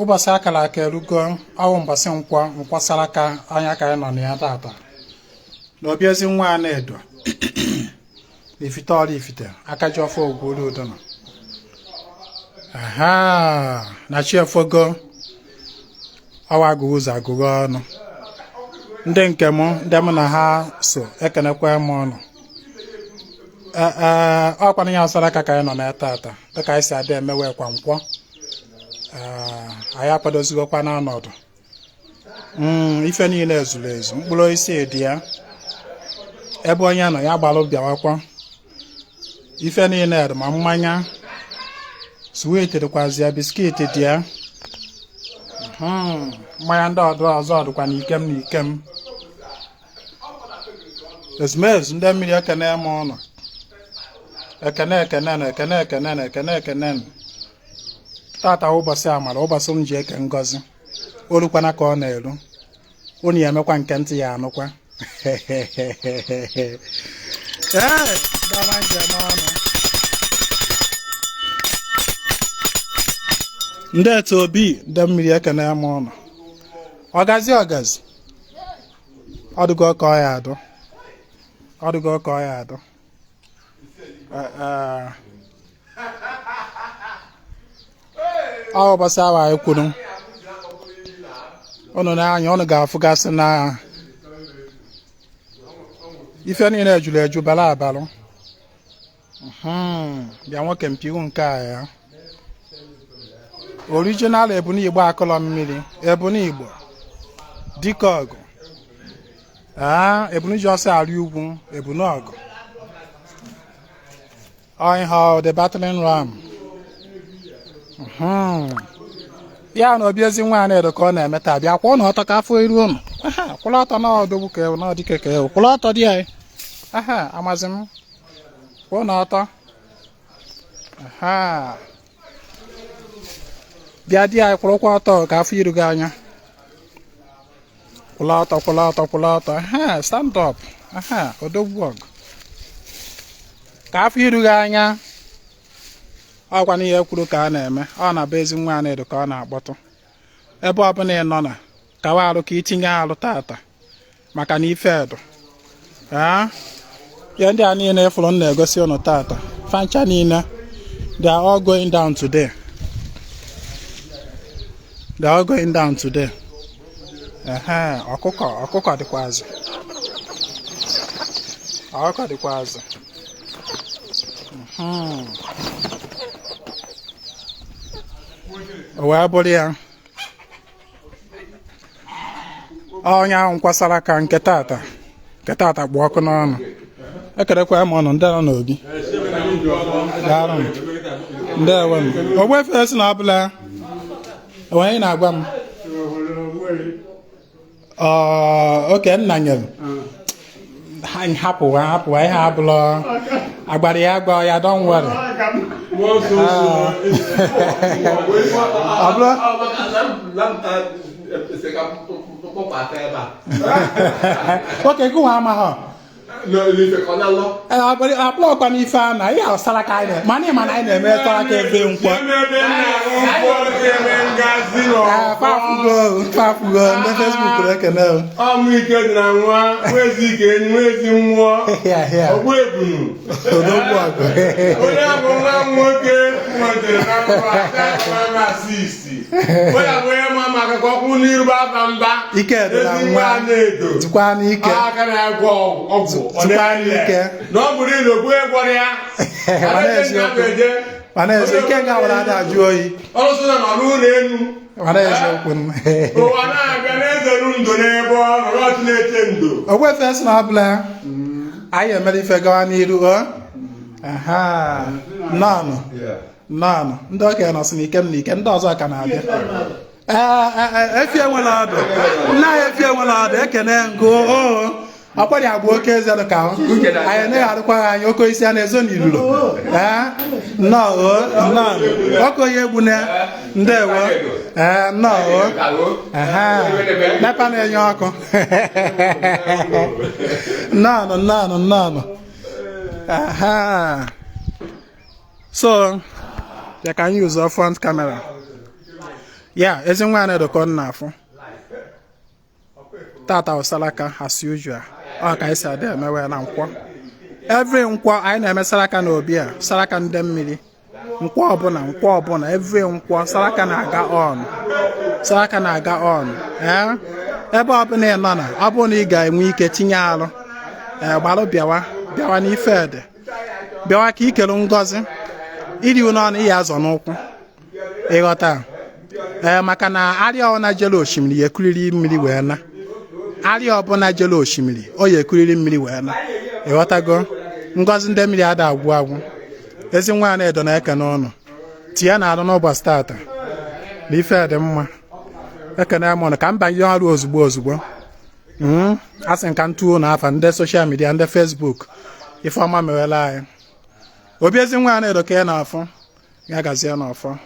Ụbọchị akara aka erugo. Ọwụ mbọsị nkwọ, nkwọ saraka anya ka anyị nọ na ya tata na obi ezi nwa a na-edo n'Ifite Oraifite, aka ji ọfọ ogwuru udo nọ. Aha na chi efogo, ọwa agụghị ụzọ agụghị ọnụ. Ndị nke m, ndị mụ na ha so, ekenekwa m ọnụ. Ee, ọkwana ya saraka ka anyị nọ na ya tata, dịka anyị si adị emewe kwa nkwọ. Anyị akwadozigokwa n'ọnọdụ. Ife niile ezuru ezu, mkpụrụ osisi dị ya, ebe onye nọ ya gbalụ bịawakwa. Ife niile dị, ma mmanya, sweet dịkwazi ya, biscuit dị ya. Mmanya ndị ọdụ ọzọ dịkwa n'ikem na ikem. Ezumezu ndị mmiri, ekene m ụnụ. Ekene, ekene na ekene, ekene na ekene, ekene. Tata ụbọchị amara, ụbọchị m ji eke ngọzi olukwana ka ọ na-eru unu ya emekwa nke ntị ya anụkwa. Ee, dama njem ọnụ. Ndị etu obi ndị mmiri, ekene m ụnụ. Ọgazi, ọgazi, ọdụgo ka ọ ya adụ, ọdụgo ka ọ ya adụ. Ọ ụbọchị ahụ anyị kwuru unu n'anya, unu ga-afụgasị na ife niile ejuru eju bara abalụ. Bịa nwoke, mpiwu nke a ya original ebunu Igbo, akụlọ mmiri, ebunu Igbo dike ọgụ, ebunu ji ọsọ arị ugwu, ebunu ọgụ ọhịa, the battling ram. Ya na obi ezi nwa na-edo ka ọ na-eme taa. Bịa kwụọ na ọtọ ka afọ iru unu. Kwụrụ ọtọ na ọdọgbu ka ewu na ọdike ka ewu. Kwụrụ ọtọ dị anyị. Aha amazi m, kwụọ na ọtọ. Aha bịa di anyị, kwụrụkwa ọtọ ka afọ iru gị anya. Kwụrụ ọtọ, kwụrụ ọtọ, kwụrụ ọtọ. Aha, stand up. Aha odogwu ọgụ ka afọ iru gị anya. Ọkwa n'ihe kwuru ka a na-eme, ọ na-abụ ezi nwa na-edo ka ọ na-akpọtụ. Ebe ọbụla ị nọ na kawa arụ ka itinye arụ tata, maka na ife edo ihe ndị a niile ịfụrụ m na-egosi ụnụ tata, fancha niile, they are all going down today. They are all going down today. Ehe, ọkụkọ, ọkụkọ dịkwazị, ọkụkọ dịkwazị. O wee bụrụ ya onye ahụ nkwasara aka nke tata, nke tata kpụ ọkụ n'ọnụ. Ekerekwa m ọnụ ndị nọ n'obi. Daalụ, ndewo m. Ogbuefi si na ọbụla onye na-agwa m oke nna nyere hapụwa, hapụwa ihe abụla agbara ya agba ya. Don't worry. Ọ bụrụ oke gụnwa amaghọ akpụlọ ọkwa n'ife a na ihe asara ka anyị mana ịma na anyị na-eme tara aka ebe nkwọ. Fafugo, fafugo. Ndị Facebook na-ekene. Ọmụ ike dị na nwa nwezi ike enyi nwezi mmụọ ọgbụ ebunu. Odogwu ọgụ. Onye bụ nwa m nwoke nwetara na mba asisi, onye bụ onye ma maka ka ọkwụ n'iru bụ aba mba. Ike dị na ezi nwa. Nwa na-edo. Zukwa n'ike. Aka na-agwọ ọgwụ ọ Zukwa na-ele. n'ike. Na ọ bụrụ ilu okwu gwọrọ ya. Mana eziokwu, mana ezi ike nga nwere ada ajụ oyi. Ọlụsọ nọ n'ụlọ elu. Mana eziokwu. Ụwa na-abịa na-ezeru ndo n'ebe ọ nọ n'ọchị na-eche ndo. Ogbuefi sị na ọbụla anyị emere ife gawa n'iru o. Aha nnọọnụ, nnọọnụ. Ndị okenye nọsị n'ike m n'ike, ndị ọzọ ka na-abịa. Ee, efi enwela ọdụ, nna anyị, efi enwela ọdụ. Ekene ngụ o ọkwari agba oke eze dị ka ahụ anyị anaghị arụkwa ha anyị oke isi a na-ezo n'ilulu. Ee, nnọọ o, nnọọ oke onye egbune, ndewo. Ee, nnọọ o. Ehe, NEPA na-enye ọkụ. Nnọọ, nnọọ, nnọọ. Aha, so you can use your front camera. Ya Ezinwa Anaedo ka ọ na-afụ tata ụsalaka as usual. Ọ ka anyị si adị emewe na Nkwọ. Every Nkwọ, anyị na-eme saraka n'obi a, saraka ndị mmiri. Nkwọ ọbụla, Nkwọ ọbụla, every Nkwọ, saraka na-aga on, saraka na-aga on. Ee, ebe ọbụla ị nọ na ọ bụrụ na ị ga-enwe ike tinye alụ, ee, gbalụ bịawa, bịawa n'ife ede, bịawa ka ikelu ngọzi iri n'ọnụ iyi azọ n'ụkwụ. Ịghọta? Ee, maka na arịa ọbụla jere osimiri ya ekuriri mmiri wee na. Arịa ọbụla jere osimiri, o ya ekuriri mmiri wee na. Ịghọtago? Ngọzi ndị mmiri ada agwụ agwụ. Ezinwa Anaedo na-eke n'ụlọ tinye na arụ n'ụbọchị tata na ife dị mma. Ekene m ụnụ ka m banye ọrụ ozugbo ozugbo. A sị nka ntụo na afa ndị social media, ndị Facebook, ifeọma mewela anyị. Obi Ezinwa Anaedo ka ị na-afụ ya gazie n'ọfọ.